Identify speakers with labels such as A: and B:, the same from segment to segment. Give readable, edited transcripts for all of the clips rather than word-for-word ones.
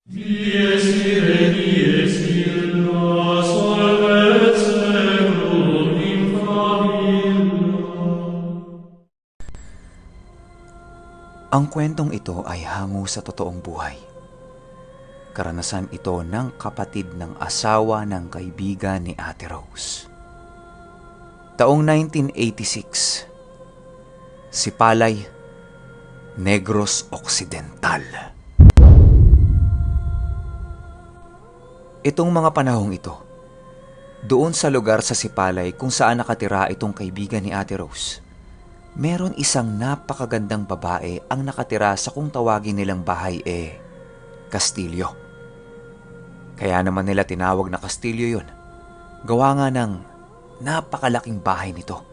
A: Dies ire, dies illa, solvet seclum in favilla.
B: Ang kwentong ito ay hango sa totoong buhay. Karanasan ito ng kapatid ng asawa ng kaibigan ni Ate Rose. Taong 1986, Sipalay, Negros Occidental. Itong mga panahong ito, doon sa lugar sa Sipalay kung saan nakatira itong kaibigan ni Ate Rose, meron isang napakagandang babae ang nakatira sa kung tawagin nilang bahay Kastilyo. Kaya naman nila tinawag na Kastilyo yun. Gawa nga ng napakalaking bahay nito.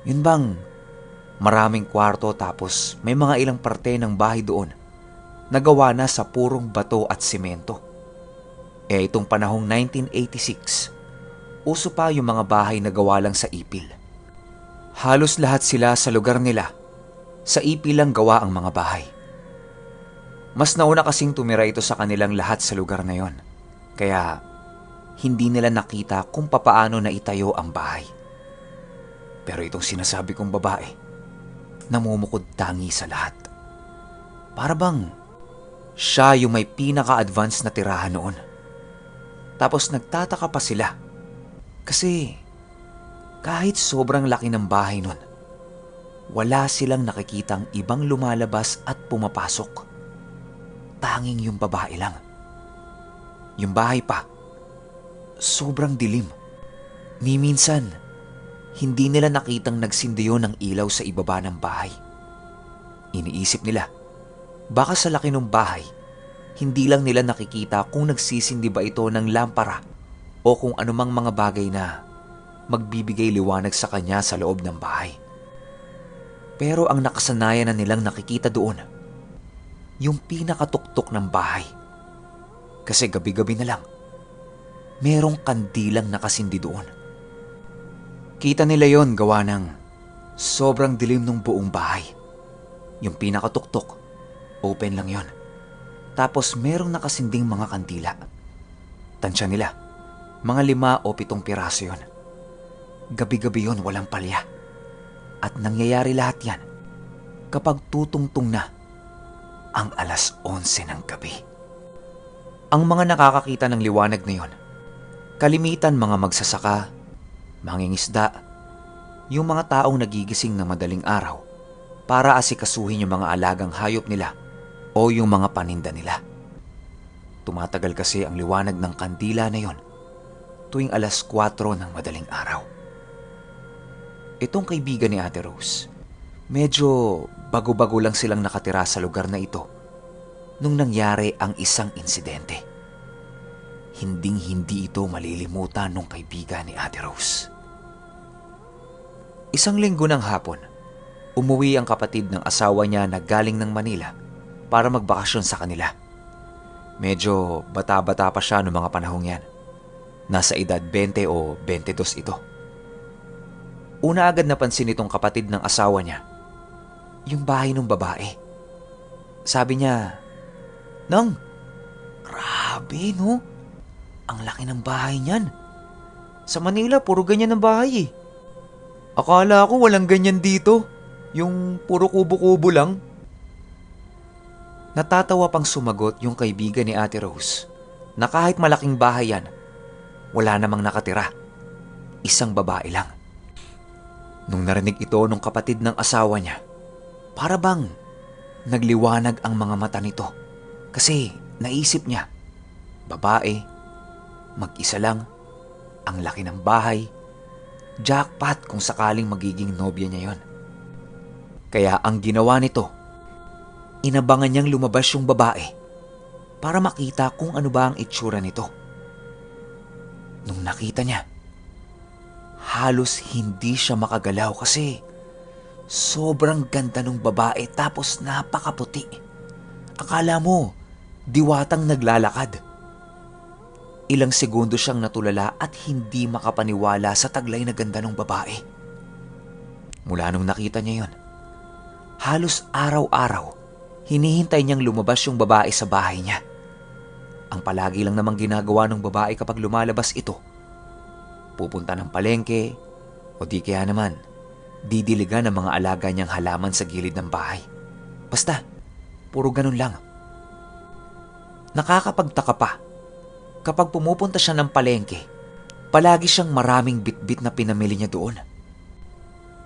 B: Yun bang maraming kwarto tapos may mga ilang parte ng bahay doon na gawa na sa purong bato at simento. Itong panahong 1986, uso pa yung mga bahay na gawa lang sa ipil. Halos lahat sila sa lugar nila, sa ipil lang gawa ang mga bahay. Mas nauna kasing tumira ito sa kanilang lahat sa lugar na yon. Kaya hindi nila nakita kung papaano na itayo ang bahay. Pero itong sinasabi kong babae, namumukod tangi sa lahat. Para bang siya yung may pinaka-advance na tirahan noon. Tapos nagtataka pa sila kasi kahit sobrang laki ng bahay nun, wala silang nakikitang ibang lumalabas at pumapasok. Tanging yung babae lang. Yung bahay pa, sobrang dilim. Ni minsan, hindi nila nakitang nagsindiyo ng ilaw sa ibaba ng bahay. Iniisip nila, baka sa laki ng bahay, hindi lang nila nakikita kung nagsisindi ba ito ng lampara o kung anumang mga bagay na magbibigay liwanag sa kanya sa loob ng bahay. Pero ang nakasanayan na nilang nakikita doon, yung pinakatuktok ng bahay. Kasi gabi-gabi na lang, merong kandilang nakasindi doon. Kita nila yon gawa ng sobrang dilim ng buong bahay. Yung pinakatuktok, open lang yon. Tapos merong nakasinding mga kandila. Tansya nila, mga 5 o 7 piraso yon. Gabi-gabi yon walang palya. At nangyayari lahat yan kapag tutungtong na ang 11:00 ng gabi. Ang mga nakakakita ng liwanag na yon, kalimitan mga magsasaka, mangingisda, yung mga taong nagigising na madaling araw para asikasuhin yung mga alagang hayop nila o yung mga paninda nila. Tumatagal kasi ang liwanag ng kandila na yon tuwing 4:00 ng madaling araw. Itong kaibigan ni Ate Rose, medyo bago-bago lang silang nakatira sa lugar na ito nung nangyari ang isang insidente. Hinding-hindi ito malilimutan nung kaibigan ni Ate Rose. Isang linggo ng hapon, umuwi ang kapatid ng asawa niya na galing ng Manila para magbakasyon sa kanila. Medyo bata-bata pa siya noong mga panahong yan. Nasa edad 20 o 22 ito. Una agad napansin itong kapatid ng asawa niya yung bahay ng babae. Sabi niya, "Nang, grabe no? Ang laki ng bahay niyan. Sa Manila, puro ganyan ang bahay eh. Akala ko walang ganyan dito. Yung puro kubo-kubo lang." Natatawa pang sumagot yung kaibigan ni Ate Rose na kahit malaking bahay yan, wala namang nakatira. Isang babae lang. Nung narinig ito nung kapatid ng asawa niya, para bang nagliwanag ang mga mata nito kasi naisip niya, babae, mag-isa lang, ang laki ng bahay, jackpot kung sakaling magiging nobya niya yon. Kaya ang ginawa nito, inabangan niyang lumabas yung babae para makita kung ano ba ang itsura nito. Nung nakita niya, halos hindi siya makagalaw kasi sobrang ganda ng babae tapos napakaputi. Akala mo, diwatang naglalakad. Ilang segundo siyang natulala at hindi makapaniwala sa taglay na ganda ng babae. Mula nung nakita niya yon, halos araw-araw hinihintay niyang lumabas yung babae sa bahay niya. Ang palagi lang namang ginagawa ng babae kapag lumalabas ito, pupunta ng palengke o di kaya naman didiligan ng mga alaga niyang halaman sa gilid ng bahay. Basta, puro ganun lang. Nakakapagtaka pa, kapag pumupunta siya ng palengke, palagi siyang maraming bitbit na pinamili niya doon.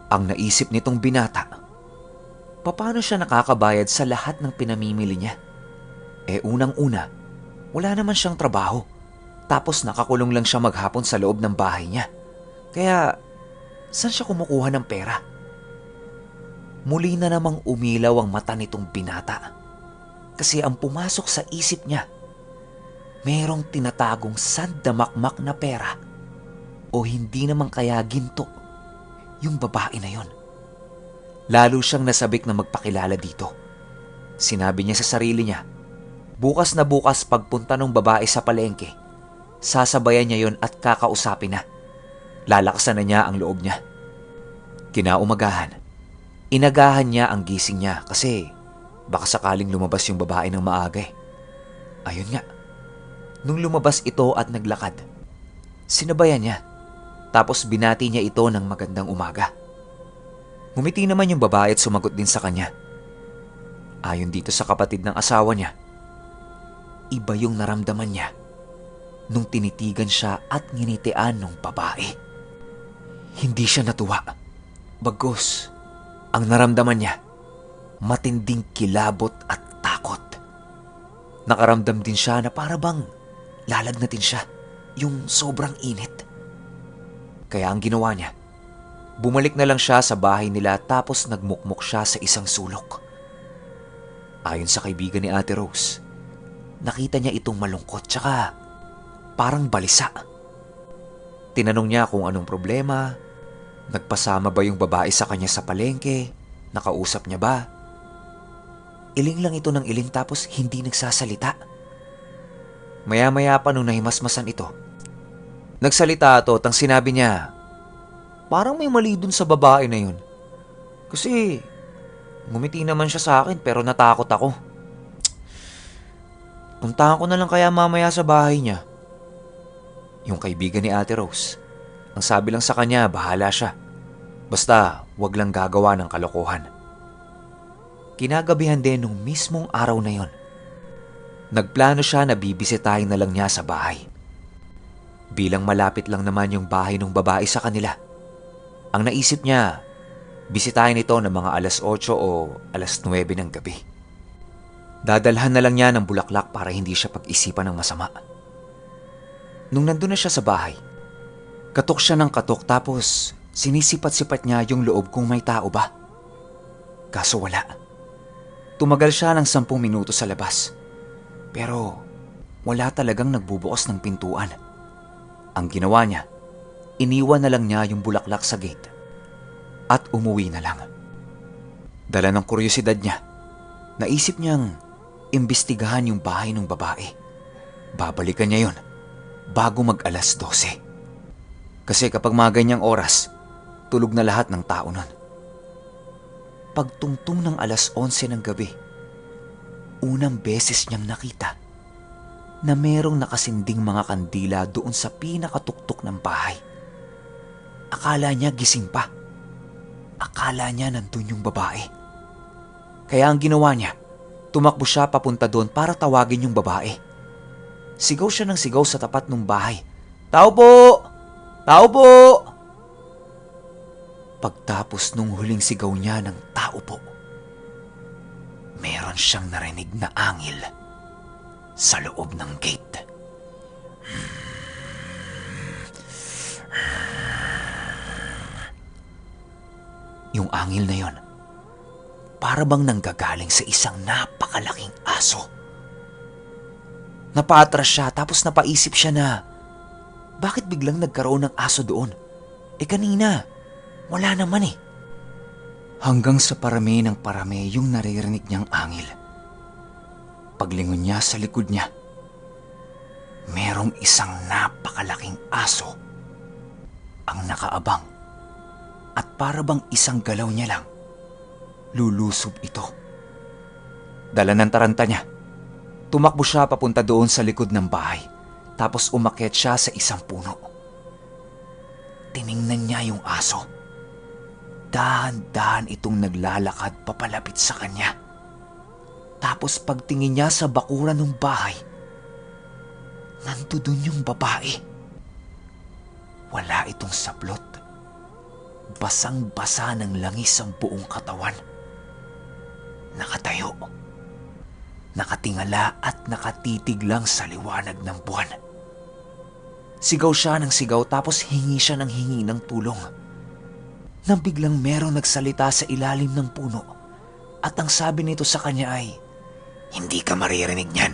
B: Ang naisip nitong binata, paano siya nakakabayad sa lahat ng pinamimili niya? Unang-una, wala naman siyang trabaho. Tapos nakakulong lang siya maghapon sa loob ng bahay niya. Kaya, saan siya kumukuha ng pera? Muli na namang umilaw ang mata nitong binata. Kasi ang pumasok sa isip niya, merong tinatagong sandamakmak na pera o hindi naman kaya ginto yung babae na yon. Lalo siyang nasabik na magpakilala dito. Sinabi niya sa sarili niya, bukas na bukas pagpunta ng babae sa palengke, sasabayan niya yon at kakausapin na. Lalakasan na niya ang loob niya. Kinaumagahan, inagahan niya ang gising niya kasi baka sakaling lumabas yung babae ng maaga eh. Ayun nga, nung lumabas ito at naglakad, sinabayan niya. Tapos binati niya ito ng magandang umaga. Ngumiti naman yung babae at sumagot din sa kanya. Ayon dito sa kapatid ng asawa niya, iba yung naramdaman niya nung tinitigan siya at nginitian ng babae. Hindi siya natuwa. Bagkus, ang naramdaman niya, matinding kilabot at takot. Nakaramdam din siya na para bang lalagnatin siya, yung sobrang init. Kaya ang ginawa niya, bumalik na lang siya sa bahay nila tapos nagmukmok siya sa isang sulok. Ayon sa kaibigan ni Ate Rose, nakita niya itong malungkot tsaka parang balisa. Tinanong niya kung anong problema, nagpasama ba yung babae sa kanya sa palengke, nakausap niya ba? Iling lang ito ng iling tapos hindi nagsasalita. Maya-maya pa nung nahimasmasan ito, nagsalita ito at ang sinabi niya, parang may mali dun sa babae na yun. Kasi ngumiti naman siya sa akin pero natakot ako. Puntahan ko na lang kaya mamaya sa bahay niya. Yung kaibigan ni Ate Rose, ang sabi lang sa kanya, bahala siya. Basta wag lang gagawa ng kalokohan. Kinagabihan din nung mismong araw na yon, nagplano siya na bibisitahin na lang niya sa bahay. Bilang malapit lang naman yung bahay ng babae sa kanila, ang naisip niya, bisitahin ito ng mga alas 8 o alas 9 ng gabi. Dadalhan na lang niya ng bulaklak para hindi siya pag-isipan ng masama. Nung nandun na siya sa bahay, katok siya ng katok tapos sinisipat-sipat niya yung loob kung may tao ba. Kaso wala. Tumagal siya ng 10 minuto sa labas. Pero wala talagang nagbubukas ng pintuan. Ang ginawa niya, iniwan na lang niya yung bulaklak sa gate at umuwi na lang. Dala ng kuryosidad niya, naisip niyang imbestigahan yung bahay ng babae. Babalikan niya yon bago mag-alas 12. Kasi kapag mga ganyang oras, tulog na lahat ng tao nun. Pagtungtong ng alas 11 ng gabi, unang beses niyang nakita na merong nakasinding mga kandila doon sa pinakatuktok ng bahay. Akala niya gising pa. Akala niya nandun yung babae. Kaya ang ginawa niya, tumakbo siya papunta doon para tawagin yung babae. Sigaw siya ng sigaw sa tapat ng bahay. Tao po! Tao po! Pagtapos nung huling sigaw niya ng tao po, meron siyang narinig na angil sa loob ng gate. Yung angil na yon, para bang nanggagaling sa isang napakalaking aso. Napaatras siya tapos napaisip siya na, bakit biglang nagkaroon ng aso doon? Kanina, wala naman eh. Hanggang sa parami ng parami yung naririnig niyang angil. Paglingon niya sa likod niya, merong isang napakalaking aso ang nakaabang at para bang isang galaw niya lang, lulusob ito. Dala ng taranta niya, Tumakbo siya papunta doon sa likod ng bahay, tapos umakyat siya sa isang puno. Tiningnan niya yung aso. Dahan-dahan itong naglalakad papalapit sa kanya. Tapos pagtingin niya sa bakuran ng bahay, nandoon yung babae. Wala itong sablot. Basang-basa ng langis ang buong katawan. Nakatayo. Nakatingala at nakatitig lang sa liwanag ng buwan. Sigaw siya ng sigaw tapos hingi siya ng hingi ng tulong. Nang biglang merong nagsalita sa ilalim ng puno at ang sabi nito sa kanya ay, "Hindi ka maririnig niyan.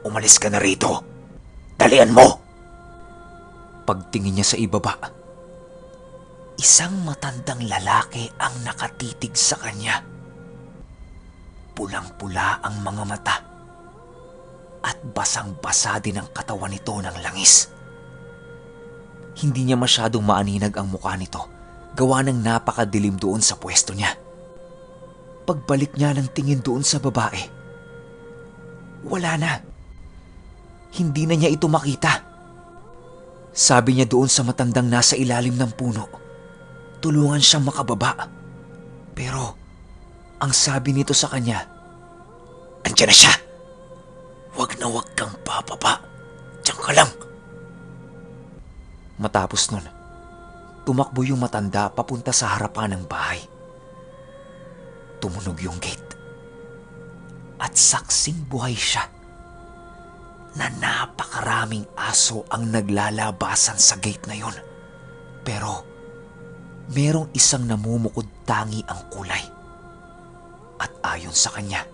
B: Umalis ka na rito. Dalian mo!" Pagtingin niya sa ibaba, isang matandang lalaki ang nakatitig sa kanya. Pulang-pula ang mga mata at basang-basa din ang katawan nito ng langis. Hindi niya masyadong maaninag ang mukha nito, gawa ng napakadilim doon sa pwesto niya. Pagbalik niya ng tingin doon sa babae, wala na. Hindi na niya ito makita. Sabi niya doon sa matandang nasa ilalim ng puno, tulungan siyang makababa. Pero ang sabi nito sa kanya, "Andiyan na siya. Huwag na huwag kang bababa. Diyan ka lang." Matapos nun, tumakbo yung matanda papunta sa harapan ng bahay. Tumunog yung gate. At saksing buhay siya na napakaraming aso ang naglalabasan sa gate na yon. Pero merong isang namumukod tangi ang kulay. At ayon sa kanya,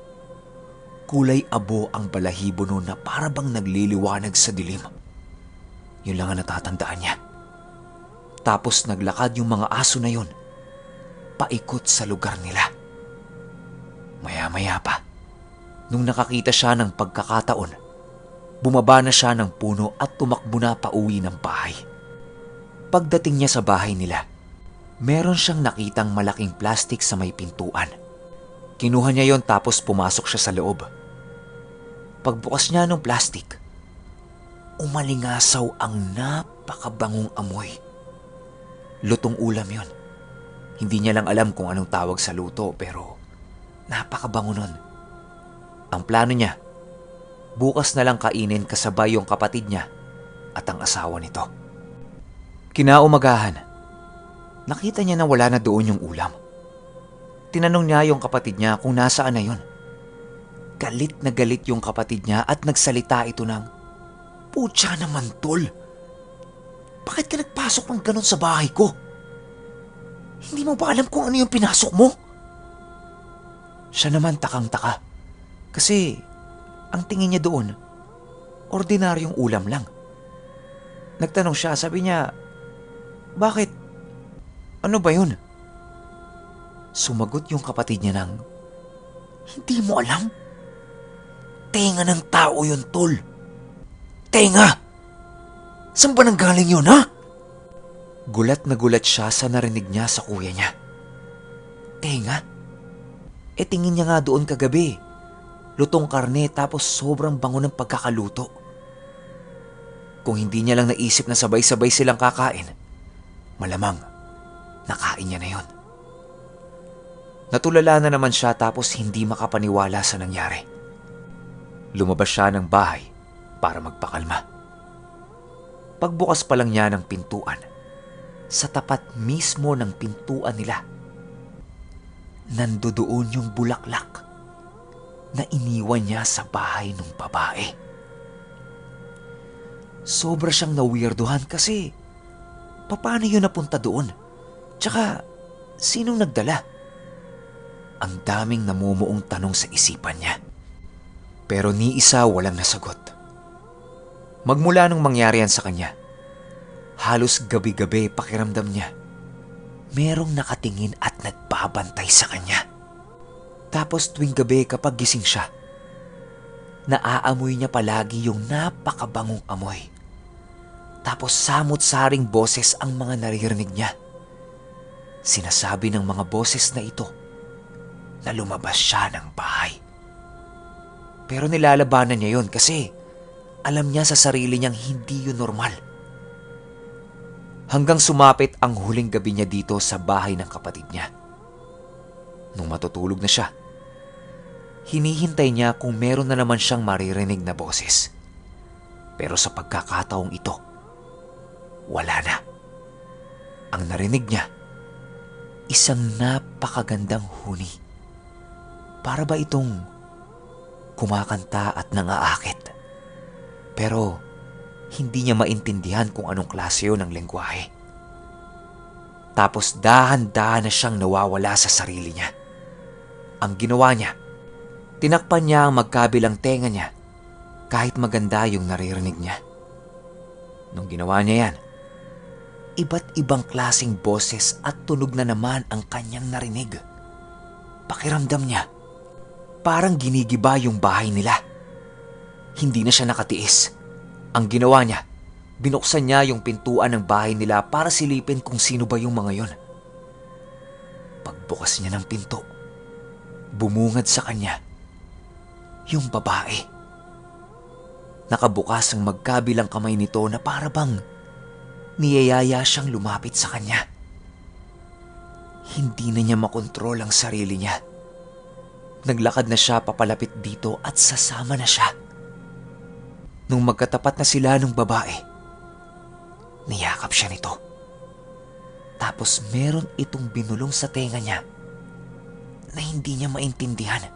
B: kulay abo ang balahibo nun na para bang nagliliwanag sa dilim. Yun lang ang natatandaan niya. Tapos naglakad yung mga aso na yun paikot sa lugar nila. Maya-maya pa, nung nakakita siya ng pagkakataon, bumaba na siya ng puno at tumakbo na pauwi ng bahay. Pagdating niya sa bahay nila, meron siyang nakitang malaking plastik sa may pintuan. Kinuha niya yon tapos pumasok siya sa loob. Pagbukas niya ng plastik, umalingasaw ang napakabangong amoy. Lutong ulam yon. Hindi niya lang alam kung anong tawag sa luto pero napakabango nun. Ang plano niya, bukas na lang kainin kasabay yung kapatid niya at ang asawa nito. Kinaumagahan, nakita niya na wala na doon yung ulam. Tinanong niya yung kapatid niya kung nasaan na yun. Galit na galit yung kapatid niya at nagsalita ito ng, "Putya naman, tol. Bakit ka nagpasok ng ganun sa bahay ko? Hindi mo ba alam kung ano yung pinasok mo?" Siya naman takang-taka kasi ang tingin niya doon, ordinaryong ulam lang. Nagtanong siya, sabi niya, "Bakit? Ano ba yun?" Sumagot yung kapatid niya ng, "Hindi mo alam? Tenga ng tao yun, tol. Tenga! Saan ba nanggaling yun, ha?" Gulat na gulat siya sa narinig niya sa kuya niya. Tenga? Tingin niya nga doon kagabi. Lutong karne tapos sobrang bango ng pagkakaluto. Kung hindi niya lang naisip na sabay-sabay silang kakain, malamang nakain niya na yun. Natulala na naman siya tapos hindi makapaniwala sa nangyari. Lumabas siya ng bahay para magpakalma. Pagbukas pa lang niya ng pintuan, sa tapat mismo ng pintuan nila, nandoon yung bulaklak na iniwan niya sa bahay ng babae. Sobra siyang nawirduhan kasi paano yun napunta doon? Tsaka sinong nagdala? Ang daming namumuong tanong sa isipan niya. Pero ni isa walang nasagot. Magmula nung mangyari yan sa kanya, halos gabi-gabi pakiramdam niya, merong nakatingin at nagbabantay sa kanya. Tapos tuwing gabi kapag gising siya, naaamoy niya palagi yung napakabangong amoy. Tapos samot-saring boses ang mga naririnig niya. Sinasabi ng mga boses na ito na lumabas siya ng bahay. Pero nilalabanan niya yon kasi alam niya sa sarili niyang hindi yun normal. Hanggang sumapit ang huling gabi niya dito sa bahay ng kapatid niya. Nung matutulog na siya, hinihintay niya kung meron na naman siyang maririnig na boses. Pero sa pagkakataong ito, wala na. Ang narinig niya, isang napakagandang huni. Para ba itong kumakanta at nangaakit? Pero hindi niya maintindihan kung anong klase yun ng lengguwahe. Tapos dahan-dahan na siyang nawawala sa sarili niya. Ang ginawa niya, tinakpan niya ang magkabilang tenga niya kahit maganda yung naririnig niya. Nung ginawa niya yan, iba't ibang klaseng boses at tunog na naman ang kanyang narinig. Pakiramdam niya, parang ginigiba yung bahay nila. Hindi na siya nakatiis. Ang ginawa niya, binuksan niya yung pintuan ng bahay nila para silipin kung sino ba yung mga yon. Pagbukas niya ng pinto, bumungad sa kanya yung babae. Nakabukas ang magkabilang kamay nito na para bang niyayaya siyang lumapit sa kanya. Hindi na niya makontrol ang sarili niya. Naglakad na siya papalapit dito at sasama na siya. Nung magkatapat na sila ng babae, niyakap siya nito. Tapos meron itong binulong sa tenga niya na hindi niya maintindihan.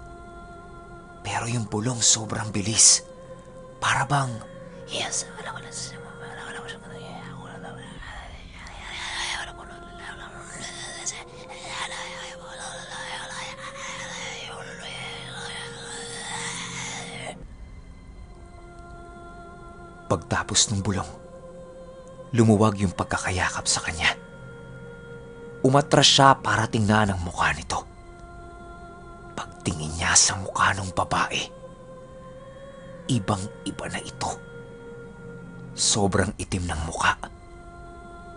B: Pero yung bulong sobrang bilis. Para bang, yes, pagtapos ng bulong, lumuwag yung pagkakayakap sa kanya. Umatras siya para tingnan ang mukha nito. Pagtingin niya sa mukha ng babae, ibang-iba na ito. Sobrang itim ng mukha.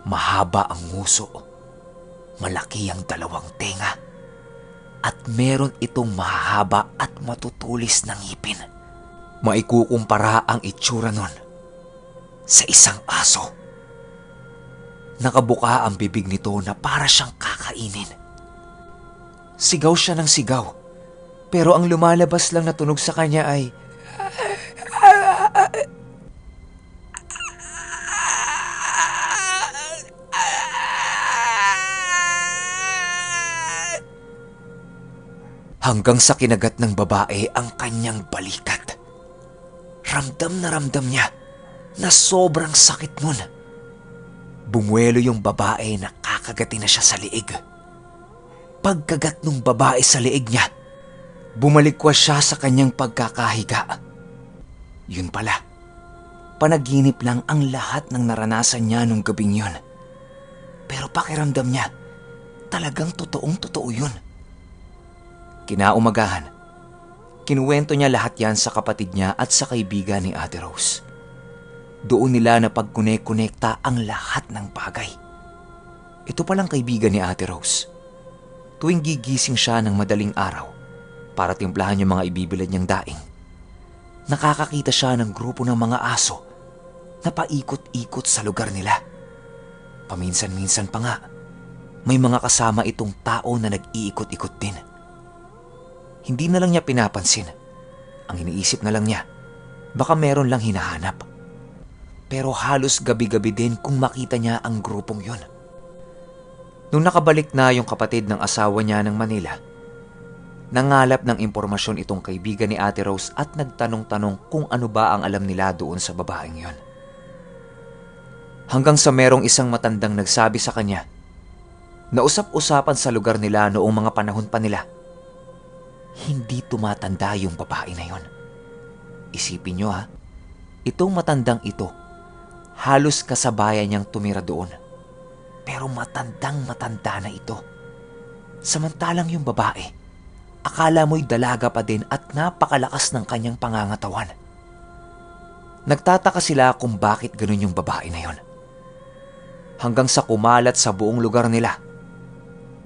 B: Mahaba ang nguso. Malaki ang dalawang tenga. At meron itong mahahaba at matutulis na ngipin. Maikukumpara ang itsura nun sa isang aso. Nakabuka ang bibig nito na para siyang kakainin. Sigaw siya ng sigaw, pero ang lumalabas lang na tunog sa kanya ay hanggang sa kinagat ng babae ang kanyang balikat. Ramdam na ramdam niya na sobrang sakit nun. Bumuelo yung babae na kakagatin na siya sa liig. Pagkagat ng babae sa liig niya, bumalikwas siya sa kanyang pagkakahiga. Yun pala, panaginip lang ang lahat ng naranasan niya nung gabing yun. Pero pakiramdam niya, talagang totoong-totoo yun. Kinaumagahan, kinuwento niya lahat yan sa kapatid niya at sa kaibigan ni Ate Rose. Doon nila na pagkune-konekta ang lahat ng bagay. Ito palang kaibigan ni Ate Rose. Tuwing gigising siya ng madaling araw para timplahan yung mga ibibilad niyang daing, nakakakita siya ng grupo ng mga aso na paikot-ikot sa lugar nila. Paminsan-minsan pa nga, may mga kasama itong tao na nag-iikot-ikot din. Hindi na lang niya pinapansin. Ang iniisip na lang niya, baka meron lang hinahanap. Pero halos gabi-gabi din kung makita niya ang grupong yun. Nung nakabalik na yung kapatid ng asawa niya ng Manila, nangalap ng impormasyon itong kaibigan ni Ate Rose at nagtanong-tanong kung ano ba ang alam nila doon sa babaeng yun. Hanggang sa merong isang matandang nagsabi sa kanya na usap-usapan sa lugar nila noong mga panahon pa nila, hindi tumatanda yung babae na yun. Isipin nyo ha, itong matandang ito, halos kasabayan niyang tumira doon. Pero matandang-matanda na ito. Samantalang yung babae, akala mo'y dalaga pa din at napakalakas ng kanyang pangangatawan. Nagtataka sila kung bakit ganun yung babae na yon. Hanggang sa kumalat sa buong lugar nila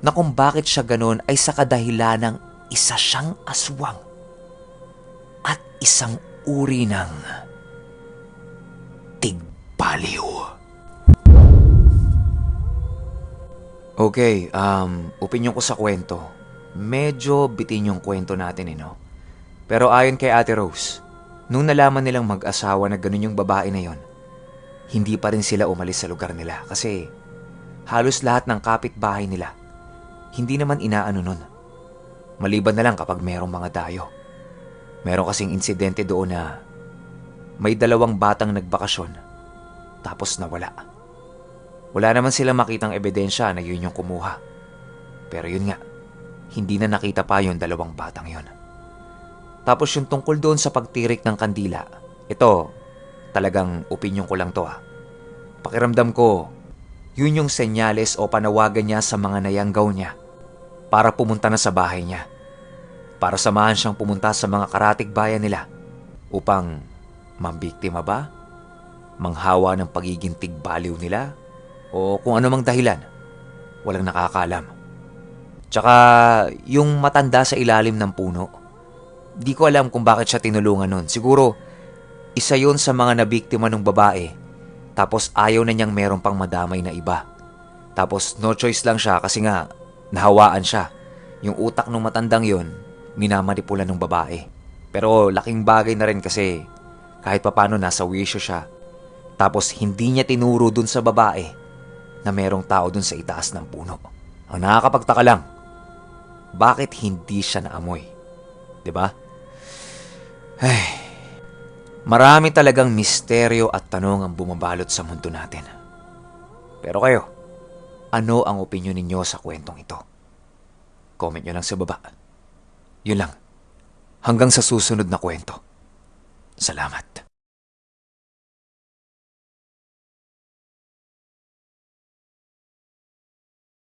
B: na kung bakit siya ganun ay sa kadahilan ng isa siyang aswang. at isang uri ng tigbaliw. Okay, opinyon ko sa kwento. Medyo bitin yung kwento natin no? Pero ayon kay Ate Rose, nung nalaman nilang mag-asawa na ganun yung babae na yon, hindi pa rin sila umalis sa lugar nila kasi halos lahat ng kapitbahay nila hindi naman inaano nun. Maliban na lang kapag merong mga dayo. Meron kasing insidente doon na may 2 batang nagbakasyon tapos nawala. Wala naman silang makitang ebidensya na yun yung kumuha. Pero yun nga, hindi na nakita pa yung 2 batang yun. Tapos yung tungkol doon sa pagtirik ng kandila, ito, talagang opinyon ko lang to Pakiramdam ko, yun yung senyales o panawagan niya sa mga nayanggaw niya para pumunta na sa bahay niya. Para samahan siyang pumunta sa mga karatig bayan nila upang mambiktima ba? Manghawa ng pagiging tigbaliw nila? O kung ano mang dahilan, walang nakakaalam. Tsaka yung matanda sa ilalim ng puno, di ko alam kung bakit siya tinulungan nun. Siguro, isa yun sa mga nabiktima ng babae, tapos ayaw na niyang meron pang madamay na iba. Tapos no choice lang siya kasi nga nahawaan siya. Yung utak ng matandang yun, minamanipula ng babae. Pero laking bagay na rin kasi kahit papano nasa wisyo siya. Tapos hindi niya tinuro dun sa babae na merong tao dun sa itaas ng puno. Ang nakakapagtaka lang, bakit hindi siya naamoy? 'Di ba? Ay, marami talagang misteryo at tanong ang bumabalot sa mundo natin. Pero kayo, ano ang opinyon ninyo sa kwentong ito? Comment nyo lang sa baba. Yun lang. Hanggang sa susunod na kwento. Salamat.